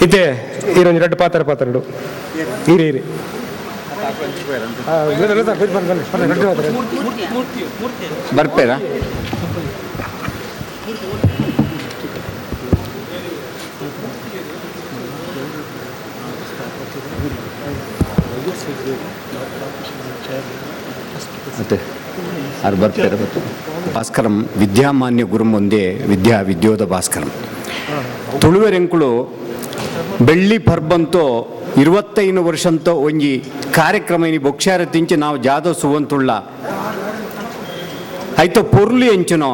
ಇತ್ತೆ ಈರೊಂಜಿ ರಡ್ಡ್ ಪಾತ್ರ ಪಾತ್ರಡು ಈರೆ ಈರೆ ಬರ್ಪೇರಾ? ಮತ್ತೆ ಆರು ಬರ್ಪೇರ ಬತ್ತು. ಭಾಸ್ಕರಂ ವಿದ್ಯಾಮಾನ್ಯ ಗುರು ಮುಂದೆ ವಿದ್ಯಾ ವಿದ್ಯೋದ ಭಾಸ್ಕರಂ. ತುಳುವೆರೆಂಕುಳು ಬೆಳ್ಳಿ ಪರ್ಬಂತೋ 25 ವರ್ಷಂತೋ ಒಂಜಿ ಕಾರ್ಯಕ್ರಮ ಇನಿ ಬೊಕ್ಷಾರ ತಿಂಚಿ ನಾವು ಜಾದ ಸುವಂತುಳ್ಳ ಐತ ಪೊರ್ಲು ಎಂಚುನೋ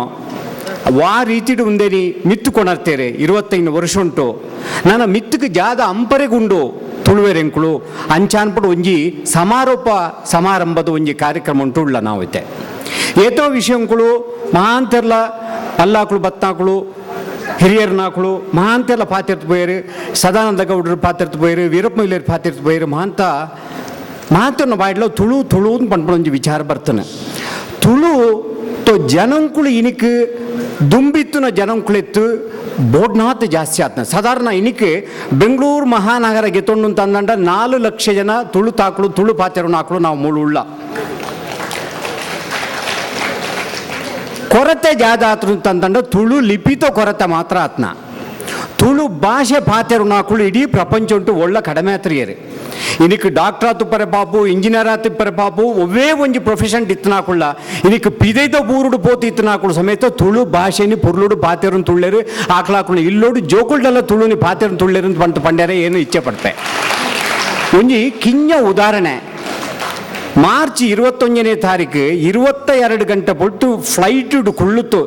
ವಾ ರೀತಿಡು ಉಂದೇನಿ ಮಿತ್ತು ಕೊಣರ್ತೇರೆ. 25 ವರ್ಷ ಉಂಟು ನನ್ನ ಮಿತ್ತುக்கு ಜಾದ ಅಂಪರೆಗುಂಡು ತುಳುವೆರೆಂಕುಳು ಅಂಚಾನ್ಪುಡು ಒಂಜಿ ಸಮಾರೋಪ ಸಮಾರಂಭದ ಒಂಜಿ ಕಾರ್ಯಕ್ರಮ ಉಂಟು ಉಳ್ಳ ನಾವೈತೆ. ಏತೋ ವಿಷಯಂಕುಳು ಮಹಾಂತೆರ್ಲ ಪಲ್ಲಾಕುಳು ಬತ್ತಾಕುಳು ಹಿರಿಯರ್ನಾಕುಳು ಮಹಾಂತೆಲ್ಲ ಪಾತಿರ್ತು ಪೋಯರು, ಸದಾನಂದ ಗೌಡರು ಪಾತಿರ್ತು ಪೋಯರು, ವೀರಪ್ಪ ಮೊಯ್ಲಿಯರು ಪಾತಿರ್ತು ಪೋಯರು. ಮಹಾಂತ ಮಹಾಂತನ ಬಾಯ್ಡ್ಲ ತುಳು ತುಳು ಅಂತ ಪನ್ಪುನ ಒಂಜಿ ವಿಚಾರ ಬರ್ತಾನೆ. ತುಳು ತೋ ಜನಂಕುಳು ಇನಿಕ್ ದುಂಬಿತ್ತುನ ಜನಂಕುಳೆತ್ತು ಬೋಡ್ನಾಥ್ ಜಾಸ್ತಿ ಆತ್ನ. ಸಾಧಾರಣ ಇನಿಕ್ ಬೆಂಗಳೂರು ಮಹಾನಗರ ಗೆತ್ತೊಂಡು ಅಂತಂದಂಡ 4 ಲಕ್ಷ ಜನ ತುಳು ತಾಕಳು ತುಳು ಪಾತೆರುನಾಕಳು ನಾವು ಮೂಳು ಉಳ್ಳ. ಕೊರತೆ ಜಾದಾತ್ರು ಅಂತಂದಂಡ ತುಳು ಲಿಪಿತ ಕೊರತೆ ಮಾತ್ರ ಆತ್ನ. ತುಳು ಭಾಷೆ ಪಾತೆರುನಾಕುಳು ಇಡೀ ಪ್ರಪಂಚ ಉಂಟು ಒಳ್ಳೆ ಕಡಿಮೆ ಆತ್ರಿಯರು. ಇನಿಕ್ ಡಾಕ್ಟರ್ ಆತುಪ್ಪರೆ ಪಾಪು, ಇಂಜಿನಿಯರ್ ಆತಿಪ್ಪರೆ ಪಾಪು, ಒವ್ವೇ ಒಂಜಿ ಪ್ರೊಫೆಷನ್ ಇತ್ತನಾಕುಳ್ಳ ಇನಿಕ್ ಪಿದೈತ ಬೂರುಡು ಪೋತು ಇತ್ತನಾಕುಳು ಸಮೇತ ತುಳು ಭಾಷೆನಿ ಪೊರ್ಲುಡು ಪಾತೆರುನ್ ತುಳ್ಳೇರು ಆಕಳಾಕುಳು ಇಲ್ಲೋಡು ಜೋಕುಳ್ಡೆಲ್ಲ ತುಳುನಿ ಪಾತೆರುನ್ ತುಳ್ಳೇರು ಅಂತ ಪಂತ ಪಂಡ್ಯಾರೆ ಏನು ಇಚ್ಛೆ ಪಡ್ತೆ. ಒಂಜಿ ಕಿಂಜ ಉದಾಹರಣೆ, ಮಾರ್ಚ್ 21ನೇ ತಾರೀಕು 22 ಗಂಟೆ ಪೊಟ್ಟು ಫ್ಲೈಟ್ ಕುಳ್ಳುತ್ತು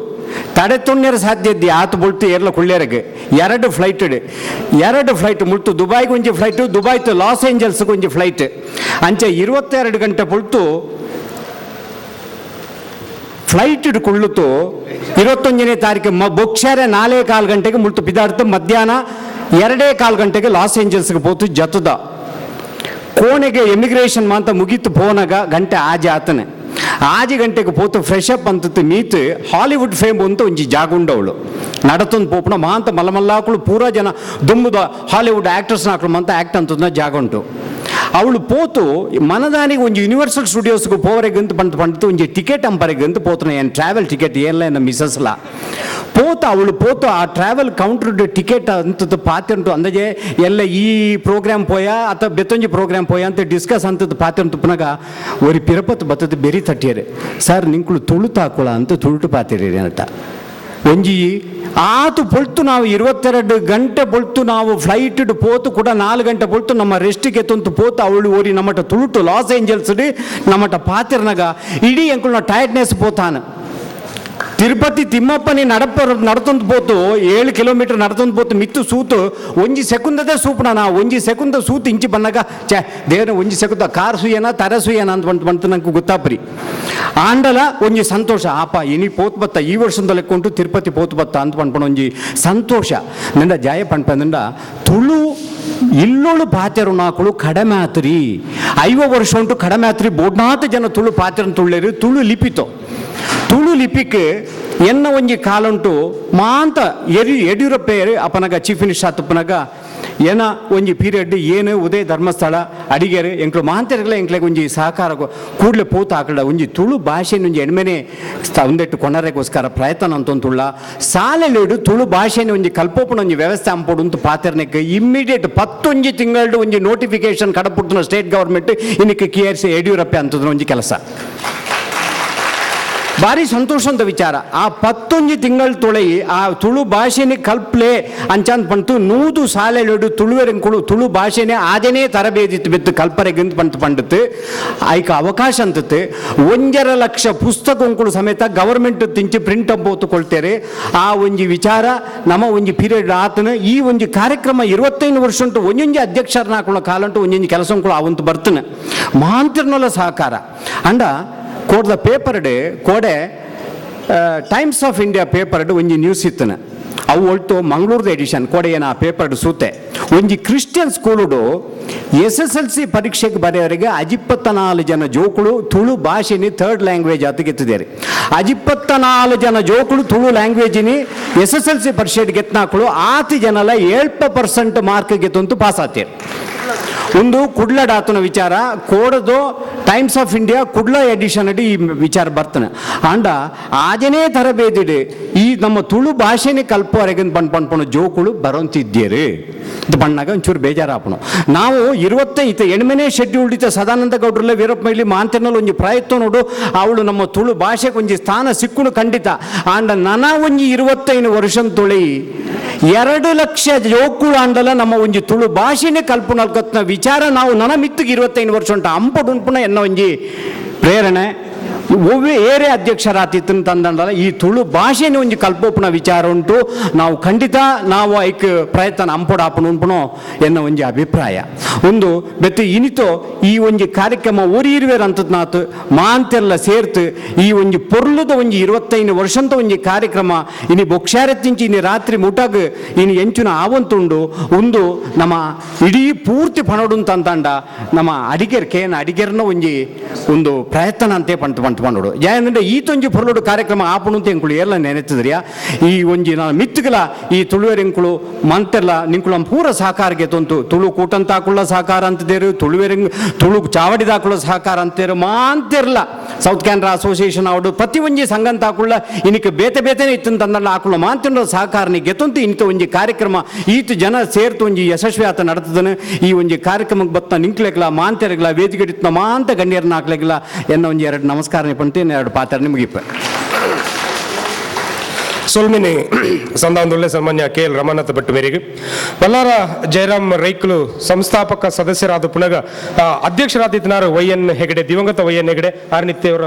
ತಡೆ ತೊಣ್ಣೆರ ಸಾಧ್ಯತೆ ಆತು ಬೊಲ್ತು ಏರ್ಲ ಕುಳ್ಳ್ಯರಗೆ 2 ಫ್ಲೈಟ್ 2 ಫ್ಲೈಟ್ ಮುಲ್ತು ದುಬೈಗೆ ಒಂಜಿ flight, Dubai to loss ಏಂಜಲ್ಸ್ಗೆ ಒಂಜಿ ಫ್ಲೈಟ್. ಅಂಚೆ 22 ಗಂಟೆ ಪೊಲ್ತು ಫ್ಲೈಟ್ ಕುಳ್ಳುತ್ತು 21ನೇ ತಾರೀಕು ಬೊಕ್ಷಾರೆ 4.15 ಗಂಟೆಗೆ ಮುಲ್ತು ಬಿದಾಡ್ತು ಮಧ್ಯಾಹ್ನ 2.15 ಗಂಟೆಗೆ ಲಾಸ್ ಏಂಜಲ್ಸ್ಗೆ ಪೋತು ಜತದ ಕೋಣೆಗೆ ಎಮಿಗ್ರೇಷನ್ ಮಾಂತ ಮುಗೀತು ಪೋನಾಗ ಗಂಟೆ ಆಜೆ ಆತನೆ. ಆಜಿ ಗಂಟೆಗೆ ಪೋತು ಫ್ರೆಶ್ ಅಪ್ ಅಂತದ್ದು ಮೀತು ಹಾಲಿವುಡ್ ಫೇಮ್ ಅಂತ ಒಂಜಿ ಜಾಗ ಉಂಡವಳು ನಡತೊಂದು ಪೋಪುನ ಮಾಂತ ಮಲ್ಲಮಲ್ಲಾಕುಳು ಪೂರಾ ಜನ ದುಂಬುದ ಹಾಲಿವುಡ್ ಆ್ಯಕ್ಟರ್ಸ್ನ ಹಾಕಳು ಮಂತ ಆ್ಯಕ್ಟ್ ಅಂತದ ಜಾಗ ಉಂಟು. ಅವಳು ಪೋತು ಮನದಾನಿಗೆ ಒಂಜಿ ಯೂನಿವರ್ಸಲ್ ಸ್ಟುಡಿಯೋಸ್ಗೆ ಪೋವರೆಗೆ ಅಂತ ಪಂತ ಪಂಡ್ತು ಒಂಜಿ ಟಿಕೆಟ್ ಅಂಪರೆಗೆ ಅಂತ ಪೋತನ ಏನು ಟ್ರಾವೆಲ್ ಟಿಕೆಟ್ ಏನ್ಲ ಏನ ಮಿಸಸ್ಲ ಪೋತು ಅವಳು ಪೋತು ಆ travel counter ticket ಅಂತದ್ದು ಪಾತೆ ಉಂಟು. ಅಂದಾಜೆ ಎಲ್ಲ ಈ ಪ್ರೋಗ್ರಾಮ್ ಪೋಯ ಅಥವಾ ಬೆತ್ತೊಂಜಿ ಪ್ರೋಗ್ರಾಮ್ ಪೋಯ ಅಂತ ಡಿಸ್ಕಸ್ ಅಂತದ್ದು ಪಾತೆ ಉಂಟು. ಪುನಗ ಒರಿ ಪಿರಪತ್ತು ಬತ್ತದ ಬೆರಿ ತಟ್ಟಿಯರು, ಸರ್ ನಿಂಕುಳು ತುಳು ತಾಕುಳ ಅಂತ ತುಳುಟು ಪಾತಿರಿ ಅಂತ. ಒಂಜಿ ಆತು ಪೊಲ್ತು ನಾವು 22 ಗಂಟೆ ಪೊಲ್ತು ನಾವು ಫ್ಲೈಟ್ ಪೋತು ಕೂಡ 4 ಗಂಟೆ ಪೊಲ್ತು ನಮ್ಮ ರೆಸ್ಟಿಗೆ ತಂತು ಪೋತು ಅವಳು ಓರಿ ನಮ್ಮಟ ತುಳುಟು ಲಾಸ್ ಏಂಜಲ್ಸ್ ನಮ್ಮಟ ಪಾತಿರ್ನಾಗ ಇಡೀ ಎಂಕುಲ್ನ ಟೈರ್ಡ್ನೆಸ್ ಪೋತಾನ. ತಿರುಪತಿ ತಿಮ್ಮಪ್ಪನಿ ನಡಪ ನಡತೊಂದು ಪೋತು 7 ಕಿಲೋಮೀಟರ್ ನಡತೊಂದು ಪೋತು ಮಿತ್ತು ಸೂತು ಒಂಜಿ ಸೆಕುಂದದೇ ಸೂಪುನ ನಾ ಒಂಜಿ ಸೆಕುಂದ ಸೂತು ಇಂಚಿ ಬಂದಾಗ ಛೇ ದೇವರ ಒಂಜಿ ಸೆಕುಂದ ಕಾರ್ ಸುಯೇನ ತರೆ ಸುಯೇನ ಅಂತ ಬಂತು ಬಂತು ನಂಗೆ ಗೊತ್ತಾಪ್ರಿ. ಆಂಡಲ ಒಂಜಿ ಸಂತೋಷ ಆಪ ಇನಿ ಪೋತು ಬತ್ತ ಈ ವರ್ಷದ ಲೆಕ್ಕೊಂಟು ತಿರುಪತಿ ಪೋತು ಬತ್ತ ಅಂತ ಪನ್ಪಣ ಒಂಜಿ ಸಂತೋಷ. ನಿಂಡ ಜಾಯ ಪನ್ಪಂದಂಡ ತುಳು ಇಲ್ಲೋಳು ಪಾತೆರು ನಾಕುಳು ಕಡಿಮೆ ಆತ್ರಿ. 50 ವರ್ಷ ಉಂಟು ಕಡಿಮೆ ಆತ್ರಿ. ಬೋಡ್ನಾಥ ಜನ ತುಳು ಪಾತೆರನ್ ತುಳ್ಳೇರು ತುಳು ಲಿಪಿತೋ ತುಳು ಲಿಪಿಕ್ ಎನ್ನ ಒಂಜಿ ಕಾಲುಂಟು ಮಾಂತ ಯಡಿಯೂರಪ್ಪೇರು ಅಪನಗ ಚೀಫ್ ಮಿನಿಸ್ಟರ್ ಆತಪ್ಪನಗ ಏನ ಒಂಜಿ ಪೀರಿಯಡ್ ಏನು ಉದಯ ಧರ್ಮಸ್ಥಳ ಅಡಿಗೆರು ಎಂಕ್ಲು ಮಾಂತೆರ್ಗಲ ಎಂಕ್ಲೆಗ್ ಒಂಜಿ ಸಹಕಾರ ಕೂಡಲೇ ಪೋತು ಆಕಡ ಒಂಜಿ ತುಳು ಭಾಷೆನ ಒಂಜಿ ಎಣ್ಮೆನೆ ಒಂದೆಟ್ಟು ಕೊನರೆಗೋಸ್ಕರ ಪ್ರಯತ್ನ ಅಂತೊಂತುಳ್ಳ ಸಾಲೆಲೆಡು ತುಳು ಭಾಷೆನ ಒಂಜಿ ಕಲ್ಪೋಪುನ ಒಂಜಿ ವ್ಯವಸ್ಥೆ ಅಂಪೊಡು ಅಂತ ಪಾತೆರ್ನೆಕ್ ಇಮ್ಮಿಡಿಯೇಟ್ 10 ತಿಂಗಳು ಒಂಜಿ ನೋಟಿಫಿಕೇಶನ್ ಕಡಪುಟ್ಟುನ ಸ್ಟೇಟ್ ಗವರ್ಮೆಂಟ್ ಇನ್ನಕ್ಕೆ K R C ಯಡಿಯೂರಪ್ಪೆ ಅಂತದ ಒಂಜಿ ಕೆಲಸ ಭಾರಿ ಸಂತೋಷದ ವಿಚಾರ. ಆ 10 ತಿಂಗಳು ತೊಳೆಯಿ ಆ ತುಳು ಭಾಷೆನೆ ಕಲ್ಪ್ಲೆ ಅಂಚಾಂದ್ ಪಂತು 100 ಸಾಲೆಲೆಡು ತುಳುವೆರಂಕುಳು ತುಳು ಭಾಷೆನೆ ಆದನೇ ತರಬೇತಿ ಬೆತ್ತು ಕಲ್ಪರೆಗಿಂತ ಪಂತು ಪಂಡತ್ತು ಐಕ ಅವಕಾಶ ಅಂತತ್ತು 1.5 ಲಕ್ಷ ಪುಸ್ತಕ ಸಮೇತ ಗವರ್ಮೆಂಟ್ ತಿಂಚಿ ಪ್ರಿಂಟ್ ಅಪ್ ಕೊಳ್ತೇರೆ. ಆ ಒಂಜಿ ವಿಚಾರ ನಮ್ಮ ಒಂಜಿ ಪೀರಿಯಡ್ ಆತನ ಈ ಒಂಜಿ ಕಾರ್ಯಕ್ರಮ 25 ವರ್ಷ ಉಂಟು ಒಂಜೊಂಜಿ ಅಧ್ಯಕ್ಷರನ್ನ ಹಾಕೊಳ್ಳೋ ಕಾಲಂಟು ಒಂಜೊಂಜಿ ಕೆಲಸ ಅವಂತು ಬರ್ತಾನೆ ಮಹಾಂತಿರ್ನೊಲ್ಲ ಸಹಕಾರ. ಅಂಡ ಕೋಡ್ದ ಪೇಪರ್ಡ್ ಕೋಡೆ times of India ಪೇಪರ್ಡ್ ಒಂಜಿ ನ್ಯೂಸ್ ಇತ್ತನ. ಅವು ಒಳ್ತು ಮಂಗಳೂರದ ಎಡಿಷನ್ ಕೊಡೆಯನ ಪೇಪರ್ ಸೂತೆ. ಒಂಜಿ ಕ್ರಿಶ್ಚಿಯನ್ ಸ್ಕೂಲುಡು SSLC ಪರೀಕ್ಷೆಗೆ ಬರೆಯವರಿಗೆ 24 ಜನ ಜೋಕುಳು ತುಳು ಭಾಷೆನಿ ಥರ್ಡ್ ಲ್ಯಾಂಗ್ವೇಜ್ ಆತ ಗೆತ್ತಿದ್ದಾರೆ. 24 ಜನ ಜೋಕುಳು ತುಳು ಲ್ಯಾಂಗ್ವೇಜಿನಿ SSLC ಪರೀಕ್ಷೆಗೆ ಗೆತ್ನಾಕುಳು ಆತಿ ಜನಲ 7% ಮಾರ್ಕ್ ಗೆತ್ತಂತೂ ಪಾಸ್ ಆತೀರಿ. ಒಂದು ಕುಡ್ಲಡಾತನ ವಿಚಾರ ಕೋಡದು Times of India Kudla edition ಅಡಿ ಈ ವಿಚಾರ ಬರ್ತಾನೆ. ಆಂಡ ಆಜನೇ ತರಬೇತಿಡು ಈ ನಮ್ಮ ತುಳು ಭಾಷೆನೇ ಕಲ್ಪುವರೆಗೆ ಬಂದ್ ಪಣ್ಪಣ ಜೋಕುಳು ಬರೋಂತಿದ್ದೀರಿ ಇದು ಬಣ್ಣಾಗ ಒಂಚೂರು ಬೇಜಾರಾಪಣು. ನಾವು 25 8ನೇ ಶೆಡ್ಯೂಲ್ಡ್ ಇತ್ತ ಸದಾನಂದ ಗೌಡ್ರಲ್ಲ ವೀರಪ್ಪ ಮೊಯ್ಲಿ ಮಾಂತೆನಲ್ಲಿ ಒಂಜಿ ಪ್ರಯತ್ನ ನೋಡು, ಅವಳು ನಮ್ಮ ತುಳು ಭಾಷೆಗೆ ಒಂಜಿ ಸ್ಥಾನ ಸಿಕ್ಕುನು ಖಂಡಿತ. ಆಂಡ ನನ ಒಂಜಿ 25 ವರ್ಷ ತುಳಿ 2 ಲಕ್ಷ ಜೋಕುಳು ಆಂಡಲ ನಮ್ಮ ಒಂಜಿ ತುಳು ಭಾಷೆನೇ ಕಲ್ಪುನಲ್ಕತ್ನ ವಿಚಾರ ನಾವು ನನ ಮಿತ್ತಿಗೆ 25 ವರ್ಷ ಉಂಟು ಅಂಪಡುಂಪುನ ಎನ್ನ ಒಂಜಿ ಪ್ರೇರಣೆ. ಒವ್ವೆ ಏರೇ ಅಧ್ಯಕ್ಷರಾತಿತ್ತು ತಂದಂಡಲ ಈ ತುಳು ಭಾಷೆನೇ ಒಂಜಿ ಕಲ್ಪೋಪುನ ವಿಚಾರ ಉಂಟು. ನಾವು ಖಂಡಿತ ನಾವು ಐಕ್ ಪ್ರಯತ್ನ ಅಂಪೊಡು ಆಪುನು ಉಂಪುನೋ ಎನ್ನ ಒಂಜಿ ಅಭಿಪ್ರಾಯ. ಒಂದು ಬೆತ್ತು ಇನಿತೋ ಈ ಒಂಜಿ ಕಾರ್ಯಕ್ರಮ ಒರಿಯಿರುವೇರ್ ಅಂತದ್ನಾತು ಮಾಂತೆಲ್ಲ ಸೇರ್ತು ಈ ಒಂಜಿ ಪೊರ್ಲುದ ಒಂಜಿ 25 ವರ್ಷಂತ ಒಂಜಿ ಕಾರ್ಯಕ್ರಮ ಇನಿ ಬೊಕ್ಷಾರತ್ತಿಂಚಿ ಇನಿ ರಾತ್ರಿ ಮುಟಾಗ್ ಇನಿ ಎಂಚುನ ಆವಂತುಂಡು. ಒಂದು ನಮ್ಮ ಇಡೀ ಪೂರ್ತಿ ಪಣೋಡು ಅಂತಂಡ ನಮ್ಮ ಅಡಿಗೆರ್ ಕೇನ ಅಡಿಗೆರ್ನ ಒಂಜಿ ಒಂದು ಪ್ರಯತ್ನ ಅಂತೆ ಪಂಟ್ ಪಂಟ್ ಪಂಡೋಡು. ಯಾಕಂದ್ರೆ ಈ ತೊಂಜಿ ಪೊರ್ಲುಡು ಕಾರ್ಯಕ್ರಮ ಆಪುಣು ಅಂತ ಎಂಕುಳು ಎಲ್ಲ ನೆನೆತ್ತದ್ರಿಯಾ. ಈ ಒಂಜಿ ನಾನು ಮಿತ್ತುಗಲ ಈ ತುಳುವೆರೆಂಕುಳು ಮಂತೆಲ್ಲ ನಿಂಕುಳ ಪೂರ ಸಹಕಾರಕ್ಕೆ ತೊಂತು ತುಳು ಕೂಟಂತಾಕುಳ್ಳ ಸಹಕಾರ ಅಂತದೇರು, ತುಳುವೆರೆಂಗ್ ತುಳು ಚಾವಡಿದಾಕುಳ್ಳ ಸಹಕಾರ ಅಂತೇರು ಮಾಂತಿರ್ಲ ಸೌತ್ ಕ್ಯಾನ್ರಾ ಅಸೋಸಿಯೇಷನ್ ಅವಡು ಪ್ರತಿ ಒಂಜಿ ಸಂಘಂತಾಕುಳ್ಳ ಇನಿಕ್ ಬೇತೆ ಬೇತೆನೆ ಇತ್ತು ತಂದಲ್ಲ ಆಕುಳ್ಳ ಮಾಂತಿನ ಸಹಕಾರನಿ ಗೆತ್ತೊಂತು ಇಂಥ ಒಂಜಿ ಕಾರ್ಯಕ್ರಮ ಈತ ಜನ ಸೇರ್ತು ಒಂಜಿ ಯಶಸ್ವಿ ಆತ ನಡತದನು. ಈ ಒಂಜಿ ಕಾರ್ಯಕ್ರಮಕ್ಕೆ ಬತ್ತ ನಿಂಕ್ಲೆಗ್ಲ ಮಾಂತೆರಗ್ಲ ವೇದಿಕೆ ಮಾಂತ ಗಣ್ಯರನ್ನ ಹಾಕ್ಲೆಗ್ಲ ಎನ್ನ ಒಂಜಿ ಎರಡು ನಮಸ್ಕಾರ ಪಂತೀನಿ, ಎರಡು ಪಾತ್ರ ನಿಮಗಿಪ್ಪ. ಸೊಲ್ಮಿನಿ ಸಂದಾಂದುಳ್ಳೆ ಸನ್ಮಾನ್ಯ ಕೆ ಎಲ್ ರಮಾನಾಥ ಭಟ್ ಮೇರೆಗೆ ಬಲ್ಲಾರ ಜಯರಾಮ್ ರೈಕುಲು ಸಂಸ್ಥಾಪಕ ಸದಸ್ಯರಾದ ಪುನಗ ಅಧ್ಯಕ್ಷರಾದಿತ್ನಾರು ವೈ ಎನ್ ಹೆಗಡೆ, ದಿವಂಗತ ವೈ ಎನ್ ಹೆಗಡೆ ಆರ್ನಿತ್ಯವರ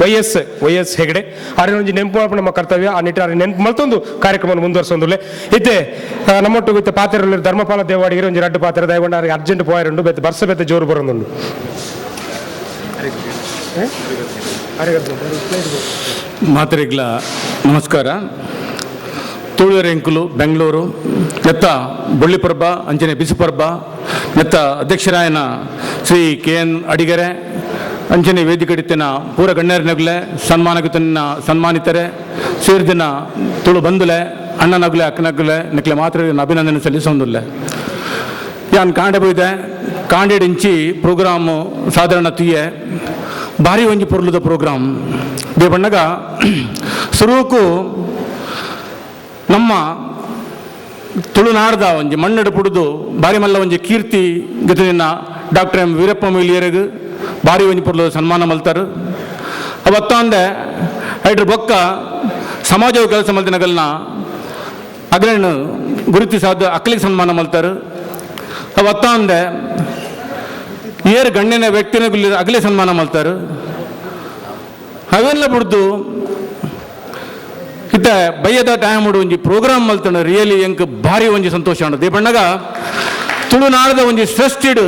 Y S Y S Hegde ಆರಿನೊಂಜಿ ನೆನಪು ಮಲ್ಪುನ ನಮ್ಮ ಕರ್ತವ್ಯ. ಆ ನಿಟ್ಟಿನ ನೆನಪು ಮಲ್ತೊಂದು ಕಾರ್ಯಕ್ರಮವನ್ನು ಮುಂದುವರಿಸೊಂದುಲ್ಲೆ. ಇತ್ತೆ ನಮ್ಮೊಟ್ಟು ಇತ್ತೆ ಪಾತ್ರ ಧರ್ಮಪಾಲ ದೇವಾಡಿಗರು ಒಂಜಿ ರಡ್ಡು ಪಾತ್ರ ದಯಗೊಂಡ ಅರ್ಜೆಂಟ್ ಪೋಯರುಂಡು, ಬೆತ್ತ ಬರ್ಸ ಬೆತ್ತ ಜೋರು ಬರೋದುಂಡು. ಮಾತರಿಗ್ಲ ನಮಸ್ಕಾರ. ತುಳುವೆರೆಂಕುಲು ಬೆಂಗಳೂರು ನೆತ್ತ ಬೊಳ್ಳಿಪರ್ಬ ಅಂಚನೆ ಬಿಸುಪರ್ಬ ನೆತ್ತ ಅಧ್ಯಕ್ಷರಾಯನ ಶ್ರೀ ಕೆ ಎನ್ ಅಡಿಗೆರೆ ಅಂಚನೆ ವೇದಿಕೆಡಿತ್ತಿನ ಪೂರ ಗಣ್ಯರನಗ್ಲೆ ಸನ್ಮಾನಕತನ್ನ ಸನ್ಮಾನಿತರೆ ಸೇರ್ದಿನ ತುಳು ಬಂದುಲೆ ಅಣ್ಣನಗ್ಲೆ ಅಕ್ಕನಗ್ಲೆ ನಿಕ್ಲೆ ಮಾತ್ರ ಅಭಿನಂದನೆ ಸಲ್ಲಿಸೊಂದುಲ್ಲೆ. ಯಾನ್ ಕಾಂಡೆ ಪೋಯ್ದೆ ಕಾಂಡೆಡಿಂಚಿ ಪ್ರೋಗ್ರಾಮು ಸಾಧಾರಣ ತುಯ್ಯೆ ಭಾರಿ ಒಂಜಿ ಪೊರ್ಲುದ ಪ್ರೋಗ್ರಾಮ್ ದೇವಣ್ಣಗ. ಸುರುಕು ನಮ್ಮ ತುಳುನಾಡ್ದ ಒಂಜಿ ಮಣ್ಣಡು ಪುಡುದು ಭಾರಿ ಮಲ್ಲ ಒಂಜಿ ಕೀರ್ತಿ ಗತಿನ ಡಾಕ್ಟರ್ ಎಂ ವೀರಪ್ಪ ಮೊಯ್ಲಿಯರಿಗೆ ಭಾರಿ ಒಂಜಿ ಪೊರ್ಲು ಸನ್ಮಾನ ಮಲ್ತಾರು. ಅವತ್ತೊಂದೆ ಐಟ್ರ ಬೊಕ್ಕ ಸಮಾಜವು ಕೆಲಸ ಮಲ್ತಿನಗಲ್ನ ಅಗ್ರಣ್ಣ ಗುರುತಿಸಾದ ಅಕ್ಕಲಿಗೆ ಸನ್ಮಾನ ಮಲ್ತಾರು. ಅವತ್ತೊಂದೆ ಏರು ಗಣ್ಯನ ವ್ಯಕ್ತಿನ ಅಗಲೇ ಸನ್ಮಾನ ಮಲ್ತಾರು. ಅವೆಲ್ಲ ಬಿಡ್ದು ಇತ್ತ ಬಯ್ಯದ ಟೈಮ್ ಒಂಜಿ ಪ್ರೋಗ್ರಾಮ್ ಮಲ್ತಣ ರಿಯಲಿ ಎಂಕ್ ಭಾರಿ ಒಂಜಿ ಸಂತೋಷ ಉಂಡು. ದೇಪಣ್ಣಗ ತುಳುನಾಡದ ಒಂಜಿ ಸೃಷ್ಟಿಡು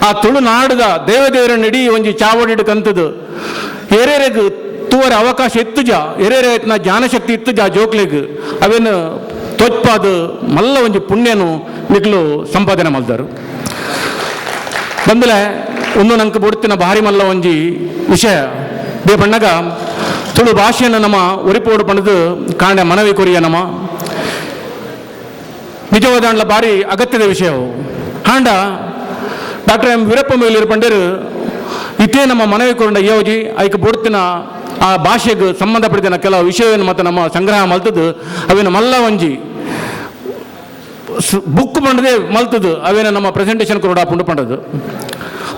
ಆ ತುಳುನಾಡದ ದೇವದೇವರ ಇಡೀ ಒಂಜಿ ಚಾವಡಿಡು ಕಂತದು ಏರೇರೆಗ್ ತೂವರ ಅವಕಾಶ ಇತ್ತುಜ, ಏರೇರೆ ಜ್ಞಾನಶಕ್ತಿ ಜ್ಞಾನಶಕ್ತಿ ಇತ್ತುಜ ಜೋಕ್ಲೆಗ್ ಅವೇನು ತೊಚ್ಪಾದ ಮಲ್ಲ ಒಂಜಿ ಪುಣ್ಯನು ನಿಕ್ಲು ಸಂಪಾದನೆ ಮಲ್ದರು. ಬಂದಲೆ ಒಂದು ನಂಗೆ ಬುಡ್ತಿನ ಭಾರಿ ಮಲ್ಲ ಒಂಜಿ ವಿಷಯ ದೇಪಣ್ಣಗ ತುಳು ಭಾಷೆಯನ್ನು ನಮ್ಮ ಒರಿಪೋಡು ಪಣದು ಕಾಂಡೆ ಮನವಿ ಕೊರಿಯ ನಮ್ಮ ನಿಜವಾದ ಭಾರಿ ಅಗತ್ಯದ ವಿಷಯವು. ಹಾಂಡ ಡಾಕ್ಟರ್ ಎಂ ವೀರಪ್ಪ ಮೊಯ್ಲಿಯರು ಪಂಡರು ಇತೇ ನಮ್ಮ ಮನವಿ ಕೊರಂಡ ಯೋಜಿ ಐಕ್ ಬುಡ್ತಿನ ಆ ಭಾಷೆಗೆ ಸಂಬಂಧಪಡಿದ ಕೆಲವು ವಿಷಯವನ್ನು ಮತ್ತು ನಮ್ಮ ಸಂಗ್ರಹ ಮಲ್ತದ್ದು ಅವೇನು ಮಲ್ಲ ಒಂಜಿ ಬುಕ್ ಪಂಡದೆ ಮಲ್ತದ್ದು ಅವೇನ ನಮ್ಮ ಪ್ರೆಸೆಂಟೇಷನ್ ಕೊರಡ ಪುಂಡು ಪಂಡದು.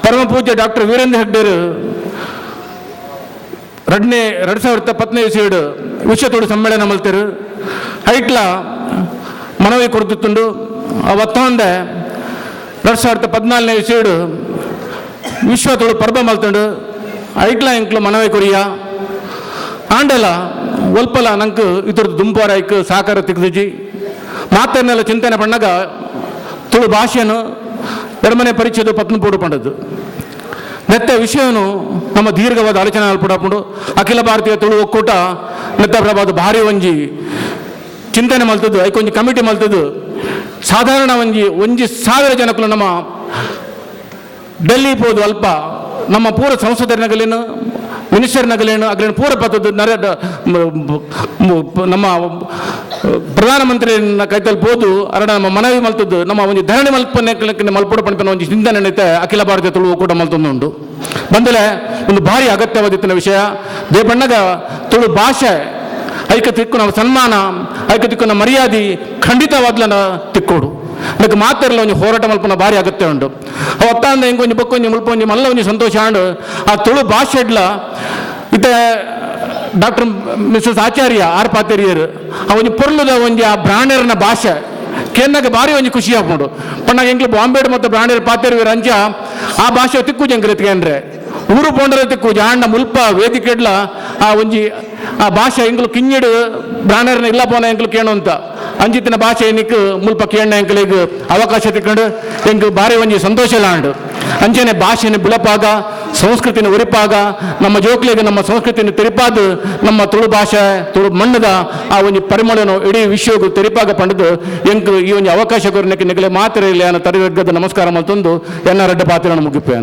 ಪರಮ ಪೂಜ್ಯ ಡಾಕ್ಟರ್ ವೀರೇಂದ್ರ ಹೆಗ್ಡೇರು 2015 ಇಸವಿಡ್ ವಿಶ್ವ ತುಳು ಸಮ್ಮೇಳನ ಮಲ್ತರು ಹೈಟ್ಲ ಮನವಿ ಕೊಡ್ತಿತ್ತುಂಡು. ಅವತ್ತೊಂದೆ 2014 ಇಸವಿಡ್ ವಿಶ್ವ ತುಳು ಪರ್ಬ ಮಲ್ತುಂಡು ಐಟ್ಲ ಎಂಕ್ಲು ಮನವಿ ಕೊರಿಯ. ಆಂಡಲ ಒಲ್ಪಲ ನಂಗೆ ಇದ್ರದ್ದು ದುಂಪಾರ ಐಕ್ ಸಹಕಾರ ತಿಕ್ದುಜಿ ಮಾತನ್ನೆಲ್ಲ ಚಿಂತನೆ ಪಣ್ಣಗ ತುಳು ಭಾಷೆಯನ್ನು ಎರಮನೆ ಪರಿಚಯದ ಪತ್ನ ಪೋಡು ಪಂಡದ್ದು. ನೆತ್ತ ವಿಷಯನು ನಮ್ಮ ದೀರ್ಘವಾದ ಆಲೋಚನೆ ಅಲ್ಪಡಪುಂಡು. ಅಖಿಲ ಭಾರತೀಯ ತುಳು ಒಕ್ಕೂಟ ನೆತ್ತ ಪ್ರಭಾದ ಭಾರಿ ಒಂಜಿ ಚಿಂತನೆ ಮಲ್ತದ್ದು ಐಕೊಂಜಿ ಕಮಿಟಿ ಮಲ್ತದ್ದು ಸಾಧಾರಣ ಒಂಜಿ ಒಂಜಿ ಸಾವಿರ ಜನಕ್ಕೂ ನಮ್ಮ ಡೆಲ್ಲಿ ಪೋದು ಅಲ್ಪ ನಮ್ಮ ಪೂರ ಸಂಸದರ ನಗಲೇನು ಮಿನಿಸ್ಟರ್ ನಗಲೇನು ಅಗ್ಲೇನು ಪೂರ ಪತ್ತದ್ದು ನರ ನಮ್ಮ ಪ್ರಧಾನಮಂತ್ರಿ ಕೈತಲ್ ಪೋದು ಅರಡ ನಮ್ಮ ಮನವಿ ಮಲ್ತದ್ದು ನಮ್ಮ ಒಂದು ಧರಣಿ ಮಲ್ಪನೆ ಮಲ್ಪುಡ ಪಣಪನ ಒಂದು ಚಿಂತನೆ ನಡೀತೆ ಅಖಿಲ ಭಾರತೀಯ ತುಳು ಒಕ್ಕೂಟ ಮಲ್ತೊಂದುಂಡು ಬಂದಲೆ ಒಂದು ಭಾರಿ ಅಗತ್ಯವಾದಿತ್ತಿನ ವಿಷಯ ದೇಪಣ್ಣಗ ತುಳು ಭಾಷೆ ಐಕ ತಿಕ್ಕು ನಮ್ಮ ಸನ್ಮಾನ ಐಕ ತಿಕ್ಕುನ ಮರ್ಯಾದೆ ಖಂಡಿತವಾಗ್ಲನ ತಿಕ್ಕೋಡು ಅದಕ್ಕೆ ಮಾತಿರಲ್ಲ ಒಂಜಿ ಹೋರಾಟ ಮಲ್ಪನ ಭಾರಿ ಅಗತ್ಯ ಉಂಟು. ಅವತ್ತಾಂದ ಎಂಕೊಂಜಿ ಬೊಕ್ಕೊಂಜಿ ಮುಲ್ಪೊಂಜಿ ಮಲ್ಲ ಒಂಜಿ ಸಂತೋಷ ಆಂಡು ಆ ತುಳು ಭಾಷೆಡ್ಲ ಇತ್ತೆ ಡಾಕ್ಟರ್ ಮಿಸಸ್ ಆಚಾರ್ಯ ಆರ್ ಪಾತೆರಿಯರ್ ಆ ಒಂಜಿ ಪೊರ್ಲುದ ಒಂಜಿ ಆ ಬ್ರಾಣೆರ್ನ ಭಾಷೆ ಕೇನ್ನಾಗ ಭಾರಿ ಒಂಜಿ ಖುಷಿ ಆಪುಂಡು. ಪಂಡ ಎಂಕ್ಲು ಬಾಂಬೆಡ್ ಮತ್ತು ಬ್ರಾಣೆರ್ ಪಾತೆರಿಯರ್ ಅಂಚ ಆ ಭಾಷೆ ತಿಕ್ಕು ಜಂಕ್ರೆ ಅಂದ್ರೆ ಊರು ಪೋಂಡರೆ ತಿಕ್ಕು ಜಾಂಡ ಮುಲ್ಪ ವೇದಿಕೆಡ್ಲ ಆ ಒಂಜಿ ಆ ಭಾಷೆ ಎಂಕ್ಲು ಕಿಂಜಿಡು ಬ್ರಾಣೆರ್ನ ಇಲ್ಲ ಪೋನ ಎಂಕ್ಲು ಕೇಣು ಅಂತ ಅಂಜಿತ್ತಿನ ಭಾಷೆ ನಿಕ್ ಮುಲ್ಪ ಕೇಣ್ಣ ಎಂಕ್ಲಿಗ್ ಅವಕಾಶ ತಿಕ್ಕೊಂಡು ಎಂಕ್ ಭಾರಿ ಒಂಜಿ ಸಂತೋಷ ಲಾಂಡು. ಅಂಚನೆ ಭಾಷೆನ ಬುಲಪಾಗ ಸಂಸ್ಕೃತಿನ ಉರಿಪಾಗ ನಮ್ಮ ಜೋಕ್ಲಿಗೆ ನಮ್ಮ ಸಂಸ್ಕೃತಿನ ತೆರಿಪಾದ ನಮ್ಮ ತುಳು ಭಾಷೆ ತುಳು ಮಣ್ಣದ ಆ ಒಂಜಿ ಪರಿಮಳನು ಇಡೀ ವಿಶ್ವಗೂ ತೆರಿಪಾಗ ಪಂಡದು ಎಂಕ್ ಈ ಒಂಜಿ ಅವಕಾಶ ಕೊರನೆಕ್ಕೆ ನಿಗಲೆ ಮಾತ್ರ ಇಲ್ಲ ಅನ್ನೋ ತರಗದ ನಮಸ್ಕಾರ ಮಲ್ತೊಂದು ಎನ್ನ ರೆಡ್ಡ ಪಾತ್ರ ಮುಗಿಪೆ.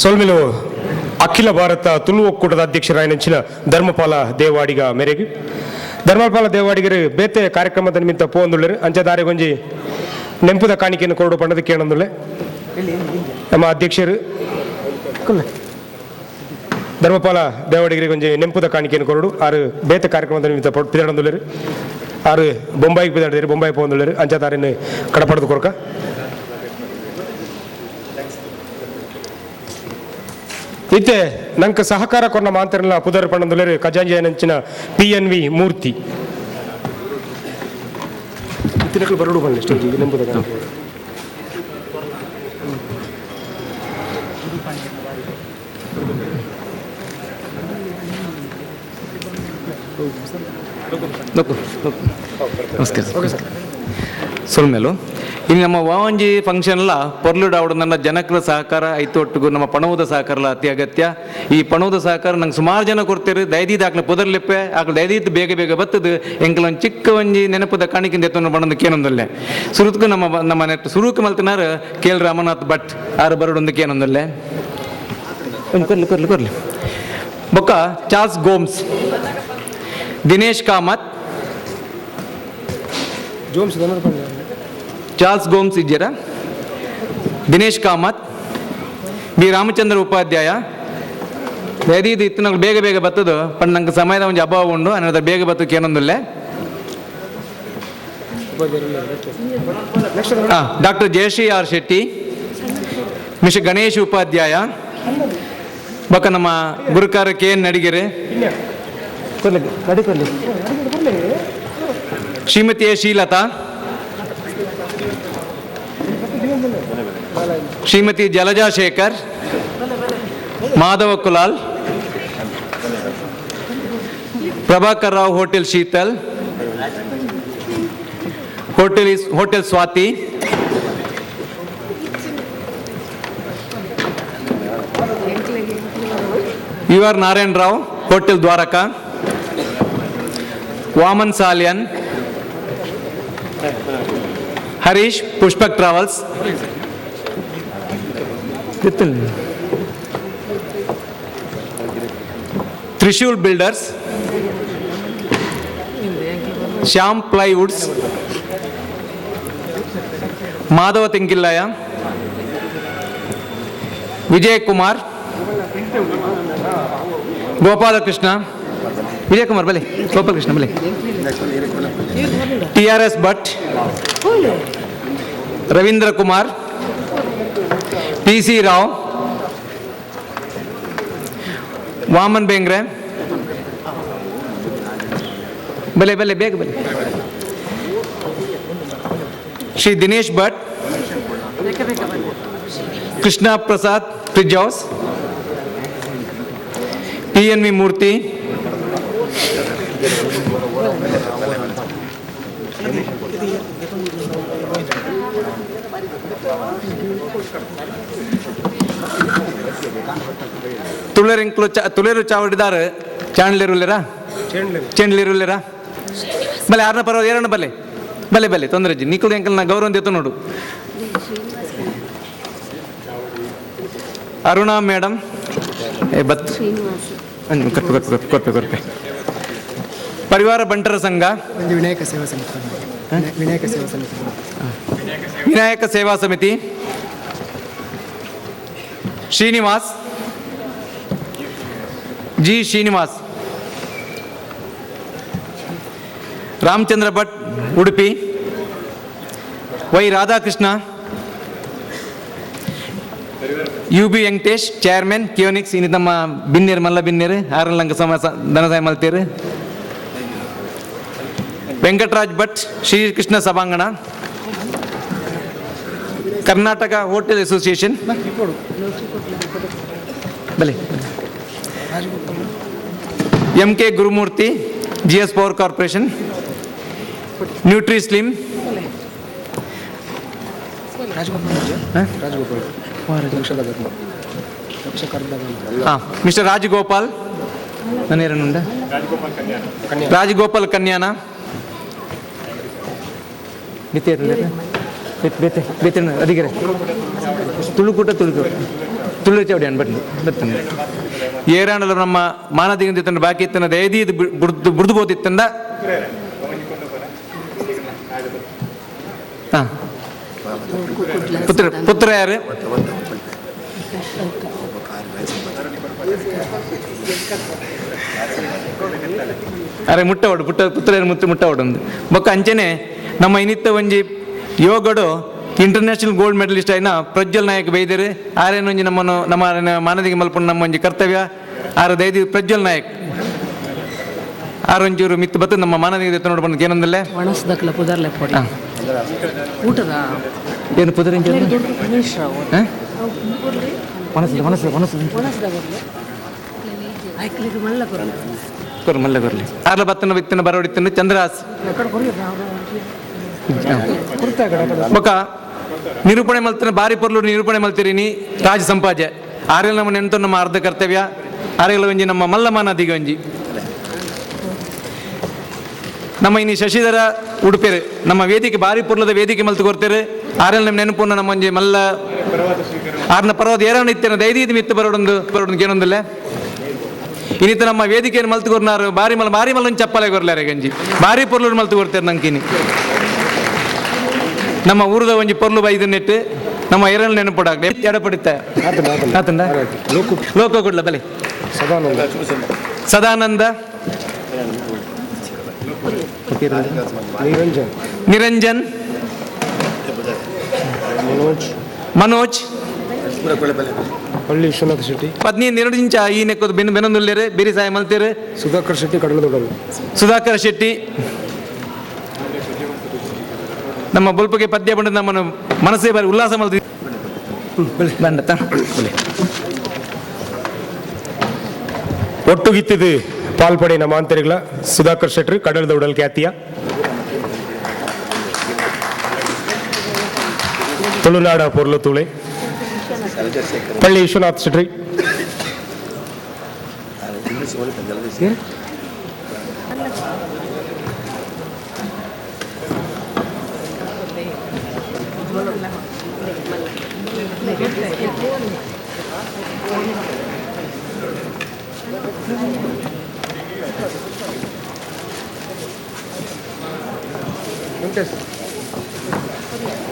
ಸೊಲ್ಮಿಲು ಅಖಿಲ ಭಾರತ ತುಳು ಒಕ್ಕೂಟದ ಅಧ್ಯಕ್ಷರಾಯನಂಚಿನ ಧರ್ಮಪಾಲ ದೇವಾಡಿಗ ಮೇರೆಗೆ ಧರ್ಮಪಾಲ ದೇವಾಡಿಗರು ಬೇತೆ ಕಾರ್ಯಕ್ರಮದ ನಿಮಿತ್ತ ಪೋಂದುಳ್ಳರು ಅಂಚದಾರಿಗೊಂಜಿ ನೆಂಪುದ ಕಾಣಿಕೆಯನ್ನು ಕೊರಡು ಪಂಡದ ಕೇಳಂದುಳ್ಳೆ ನಮ್ಮ ಅಧ್ಯಕ್ಷರು ಧರ್ಮಪಾಲ ದೇವಾಡಿಗರಿಗೆ ಒಂಜಿ ನೆಂಪುದ ಕಾಣಿಕೆಯನ್ನು ಕೊರಡು ಆರು ಬೇತೆ ಕಾರ್ಯಕ್ರಮದ ನಿಮಿತ್ತ ಪಿದಾಡಂದುಳ್ಳರು ಆರು ಬೊಂಬಾಯಿಗೆ ಪಿದಾಡಿದರು ಬೊಂಬಾಯಿ ಪೋಂದುಳ್ಳರು ಅಂಚದಾರಿನ ಕಡಪಡೆದು ಕೊರಕ. ಇತ್ತೆ ನಂಕ ಸಹಕಾರ ಕೊರ್ನ ಮಾಂತರಲ್ಲ ಪುದರ್ ಪಂಡಂದುಳ್ಳರು ಖಜಾಂಜಿ ನಂಚಿನ ಪಿ ಎನ್ ವಿ ಮೂರ್ತಿ ಇತ್ತಿನಕ್ಲು ಬರಡು ಪಂಡ ಸ್ಟೇಜಿಗೆ ನೆಂಪುದ ಕಾಣಿಕೆ. ನಮಸ್ಕಾರ ಸೊಲ್ಮೇಲು ಇನ್ನು ನಮ್ಮ ವಾವಂಜಿ ಫಂಕ್ಷನ್ಲ ಪೊರ್ಲುಡ್ ಆವಡು ನನ್ನ ಜನಕರ ಸಹಕಾರ ಐತು ಒಟ್ಟಿಗೂ ನಮ್ಮ ಪಣವುದ ಸಹಕಾರಲ ಅತಿ ಅಗತ್ಯ. ಈ ಪಣವುದ ಸಹಕಾರ ನಂಗೆ ಸುಮಾರು ಜನ ಕೊಡ್ತೀರಿ ದಯದೀದ್ ಆಕ್ಲ ಪುದರ್ಲಿಪ್ಪೆ ಆಕ್ಲ ದಯದೀದ್ ಬೇಗ ಬೇಗ ಬತ್ತದು ಎಂಕಲ ಒಂದು ಚಿಕ್ಕ ಒಂಜಿ ನೆನಪದ ಕಾಣಿಕೆಂದ ಎತ್ತೊಂದು ಬಣ್ಣದ ಕೇನೊಂದಲ್ಲೇ ಸುರುತ್ಕು ನಮ್ಮ ನಮ್ಮ ನೆಟ್ ಸುರುಕು ಮಲ್ತಿನಾರು ಕೆ ಎಲ್ ರಾಮನಾಥ್ ಭಟ್ ಆರು ಬರಡೊಂದು ಕೇನೊಂದಲ್ಲೇ ಒಂದು ಕೊರ್ಲಿ ಕೊರ್ಲಿ ಕೊರ್ಲಿ ಬೊಕ್ಕ ಚಾರ್ಲ್ಸ್ ಗೋಮ್ಸ್ ದಿನೇಶ್ ಕಾಮತ್ ಜೋಮ್ಸ್ ಚಾರ್ಲ್ಸ್ ಗೋಮ್ಸ್ ಇದ್ದೀರಾ ದಿನೇಶ್ ಕಾಮತ್ ಬಿ ರಾಮಚಂದ್ರ ಉಪಾಧ್ಯಾಯ ದಯದೀದು ಇತ್ತು ನಂಗೆ ಬೇಗ ಬೇಗ ಬತ್ತದು ಪಂಡ ನಂಗೆ ಸಮಯದ ಒಂಜಿ ಅಭಾವ ಉಂಡು ಅನ್ನೋದು ಬೇಗ ಬತ್ತಕ್ಕೆ ಏನೊಂದಿಲ್ಲ. ಹಾಂ doctor Jayashree R Shetty mister Ganesh Upadhyaya ಬೊಕ್ಕ ನಮ್ಮ ಗುರುಕಾರ ಕೆ ಎನ್ ನಡಿಗೆರೆ ಶ್ರೀಮತಿ ಎ ಶ್ರೀಲತಾ ಶ್ರೀಮತಿ Jalaja Shekhar Madhava Kulal Prabhakar Rao hotel Sheetal hotel is hotel Swathi you are Narayana Rao hotel Dwarka Vaman Salian Harish Pushpak travels Trishul builders Shyam plywoods Madhava Tenkillaya Vijay Kumar Gopalakrishna Vijay Kumar ಬಲೆ ಗೋಪಾಲಕೃಷ್ಣ ಬಲೆ T R S Bhat Ravindra Kumar P C Rao Vaman Bengre ಬಲೆ ಬಲೆ ಬೇಗ ಬಲೆ Shri Dinesh Bhat Krishna Prasad fridge house P N V Murthy ತುಳರಿಂಕ್ಲು ಚ ತುಳೇರು ಚಾವಡಿದಾರ ಚಾಂಡ್ಲೇರುಲ್ಲೇರಾ? ಚೆಂಡ್ಲಿರುಲ್ಲೇರಾ ಬಲೆ ಆರ್ನ ಪರ್ವ ಏರಣ್ಣ ಬಲೆ ಬಲೆ ಬಲೆ ತೊಂದರೆ ಇಜ್ಜಿ ನಿಕ್ಕುಲು ಎಂಕಲ್ನ ಗೌರವ ದೇತ ನೋಡು. ಅರುಣಾ ಮೇಡಮ್ ಏ ಬತ್ ಕೊರ್ಪೆ ಕೊರ್ಪೆ ಕೊರ್ಪೆ ಕೊರ್ಪೆ. ಪರಿವಾರ ಬಂಟರ ಸಂಘ, ವಿನಾಯಕ ಸೇವಾ ಸಮಿತಿ, ವಿನಾಯಕ ಸೇವಾ ಸಮಿತಿ, ವಿನಾಯಕ ಸೇವಾ ಸಮಿತಿ, Srinivas G Srinivas, Ramachandra Bhat Udupi, Y Radhakrishna, U B Venkatesh chairman Keonix. ಇನ್ನು ನಮ್ಮ ಬಿನ್ನೇರು ಮಲ್ಲ ಬಿನ್ನೇರು ಆರಲ್ಲಂಕ ಸಮ ಧನಸಹಾಯ ಮಲ್ತೇರು. ವೆಂಕಟರಾಜ್ ಭಟ್ ಶ್ರೀಕೃಷ್ಣ ಸಭಾಂಗಣ, ಕರ್ನಾಟಕ ಹೋಟೆಲ್ ಅಸೋಸಿಯೇಷನ್ ಬಲೆ, M K Gurumurthy G S power corporation, nutri slim, ಹಾಂ ಮಿಸ್ಟರ್ ರಾಜಗೋಪಾಲ್, ನನ್ನ ಏರನುಂಡ ರಾಜಗೋಪಾಲ್ ಕನ್ಯಾನ, ಬೇತೆ ಬೇತೆ ಬೇತೆ ಅದಿಗೆರೆ ತುಳುಕೂಟ ತುಳುಕು ತುಳು ಚೌಡಿ ಅನ್ಬಟ್ ಬರ್ತೇನೆ. ಏರಾಂಡಲ ನಮ್ಮ ಮಾನದಿಗಿಂತ ಬಾಕಿ ಇತ್ತನ ದಯದಿ ಇದು ಬುಡ್ದು ಬುಡ್ದು ಬೋದಿತ್ತಂದ. ಹಾಂ ಪುತ್ರ ಪುತ್ರ ಯಾರು? ಅರೆ ಮುಟ್ಟ ಓಡು ಪುಟ್ಟ ಪುತ್ರ ಯಾರು ಮುತ್ತ ಮುಟ್ಟ ಓಡೊಂದು ಬೊಕ್ಕ ಅಂಚನೆ ನಮ್ಮ ಇನ್ನಿತ್ತ ಒಂಜಿ ಯೋಗಡು international gold medallist ಆಯ್ನ Prajwal Nayak ಬೈದರು. ಆರೇನೊಂಜಿ ನಮ್ಮನ್ನು ನಮ್ಮ ಮಾನದಿಗೆ ಮಲ್ಪುಣ ನಮ್ಮ ಒಂಜಿ ಕರ್ತವ್ಯ. ಆರು ದೈದಿ ಪ್ರಜ್ವಲ್ ನಾಯಕ್ ಆರೊಂಚೂರು ಮಿತ್ತು ಬತ್ತು ನಮ್ಮ ಮಾನದಿಗೆ ನೋಡ್ಕೊಂಡು ಏನಂದಲ್ಲೇ ಒಣಸ್ದಕ್ಲ ಪುದರ್ಲೆ ಪೊಡಿ ಊಟದ ಏನು ಪುದರ್ ಕೊರ್ ಮಲ್ಲ ಕೊರ್ಲಿ ಆರ್ಲ ಬತ್ತನ ಬಿತ್ತನ ಬರೋಡಿತ್ತನ ಚಂದ್ರಹಾಸ್ ಬೊಕ್ಕ ನಿರೂಪಣೆ ಮಲ್ತನ ಬಾರಿ ಪೊರ್ಲು ನಿರೂಪಣೆ ಮಲ್ತಿರಿನಿ ರಾಜ ಸಂಪಾಜೆ. ಆರೆಲ್ ನಮ್ಮ ನೆಂಟು ನಮ್ಮ ಅರ್ಧ ಕರ್ತವ್ಯ. ಆರೆಲ್ಲ ಒಂಜಿ ನಮ್ಮ ಮಲ್ಲಮಾನ ಒಂಜಿ ನಮ್ಮ ಇನಿ ಶಶಿಧರ ಉಡುಪೇರು ನಮ್ಮ ವೇದಿಕೆ ಬಾರಿ ಪೊರ್ಲದ ವೇದಿಕೆ ಮಲ್ತು ಕೊಡ್ತೇವೆ. ಆರೆಲ್ ನಮ್ಮ ನೆನಪುನ ನಮ್ಮ ಒಂಜಿ ಮಲ್ಲ ಆರ್ನ ಪರ್ವದ ಏರಣ ಇತ್ತೇನೆ ದೈದೀದ್ ಮಿತ್ತು ಬರೋಡೊಂದು ಬರೋಡೊಂದು ಏನೊಂದಿಲ್ಲ. ಇನ್ನಿತ ನಮ್ಮ ವೇದಿಕೆಯನ್ನು ಮಲ್ತು ಕೊರ್ನಾರು ಬಾರಿ ಮಲ್ಲ ಬಾರಿ ಮಲ್ಲ ಚಪ್ಪಲೆ ಕೊರ್ಲಾರೆ ಗಂಜಿ ಬಾರಿ ಪೊರ್ಲೂರು ಮಲ್ತು ಕೊಡ್ತೇವೆ ನಂಕಿನಿ. ನಮ್ಮ ಊರದ ಒಂಜಿ ಪೊರ್ಲು ಬೈದು ನೆಟ್ಟು ನಮ್ಮ ಎರಲ್ ನೆನಪುಡಾಗ್ಲಿ ಎಡಪಡಿತ ಆತಂದ ಲೋಕ ಕುಡ್ಲ ಬಲೆ ಸದಾನಂದ ಸದಾನಂದ ನಿರಂಜನ್ ನಿರಂಜನ್ ಮನೋಜ್ ಮನೋಜ್ ಪಳ್ಳಿ ವಿಶ್ವನಾಥ ಶೆಟ್ಟಿ ಪತ್ನಿ ನಿರಡಿಂಚ ಈ ನೆಕ್ಕೋದು ಬೆನ್ನು ಬೆನ್ನೊಂದುಲ್ಲೇರು ಬೇರೆ ಸಾಯ ಮಲ್ತೇರು ಸುಧಾಕರ್ ಶೆಟ್ಟಿ ಕಡಲದೊಡಲು ಸುಧಾಕರ್ ಶೆಟ್ಟಿ ನಮ್ಮ ಬೊಲ್ಪಗೆ ಪದ್ಯ ಬಂದ ನಮ್ಮನ್ನು ಮನಸ್ಸೇ ಬಾರಿ ಉಲ್ಲಾಸ ಮಲ್ತಿ ಬಂಡತ ಒಟ್ಟುಗಿತ್ತಿದ್ದು ಪಾಲ್ಪಡಿನ ಮಾಂತರಿಗಳ ಸುಧಾಕರ್ ಶೆಟ್ಟಿ ಕಡಲದ ಉಡಲ್ ಖ್ಯಾತಿಯ ತುಳುನಾಡ ಪೊರ್ಲು ತುಳಿ ಪಳ್ಳಿ Vishwanath Shetty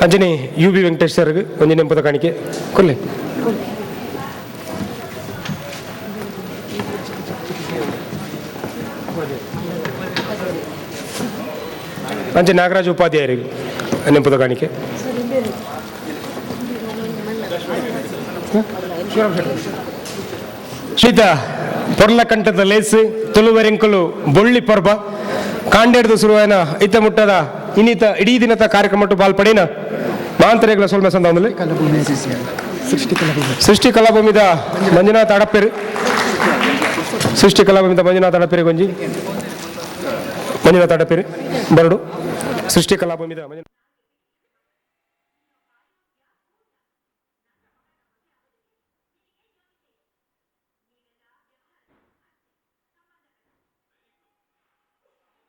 Anjani you B Venkatesh sir ಒಂಜಿ ನೆಂಪದ ಕಾಣಿಕೆ ಕೊಲ್ಲೆ. ಅಂಚೆ ನಾಗರಾಜ್ ಉಪಾಧ್ಯಾಯರಿಗೆ ನೆಂಪದ ಕಾಣಿಕೆ. ಶೀತ ಪೊರ್ಲಕಂಠದ ಲೇಸು ತುಳುವೆರೆಂಕುಲು ಬೊಳ್ಳಿ ಪರ್ಬ ಕಾಂಡೇಡ್ದು ಶುರುವಾಯಿನ ಇತ್ತ ಮುಟ್ಟದ ಇನ್ನಿತ ಇಡೀ ದಿನದ ಕಾರ್ಯಕ್ರಮ ಬಾಲ್ಪಡಿನ ಮಾಂತರೆಗಳ ಸ್ವಲ್ಪ ಸಂದ ಸೃಷ್ಟಿ ಕಲಾಭೂಮಿದ ಮಂಜುನಾಥ ಅಡಪ್ಪೇರು ಸೃಷ್ಟಿ ಕಲಾಭೂಮಿದ ಮಂಜುನಾಥ ಅಡಪ್ಪೇರು ಗೊಂಜಿ ಮಂಜುನಾಥ ಅಡಪ್ಪೇರು ಬರಡು ಸೃಷ್ಟಿ ಕಲಾಭೂಮಿದ ಮಂಜುನಾಥ.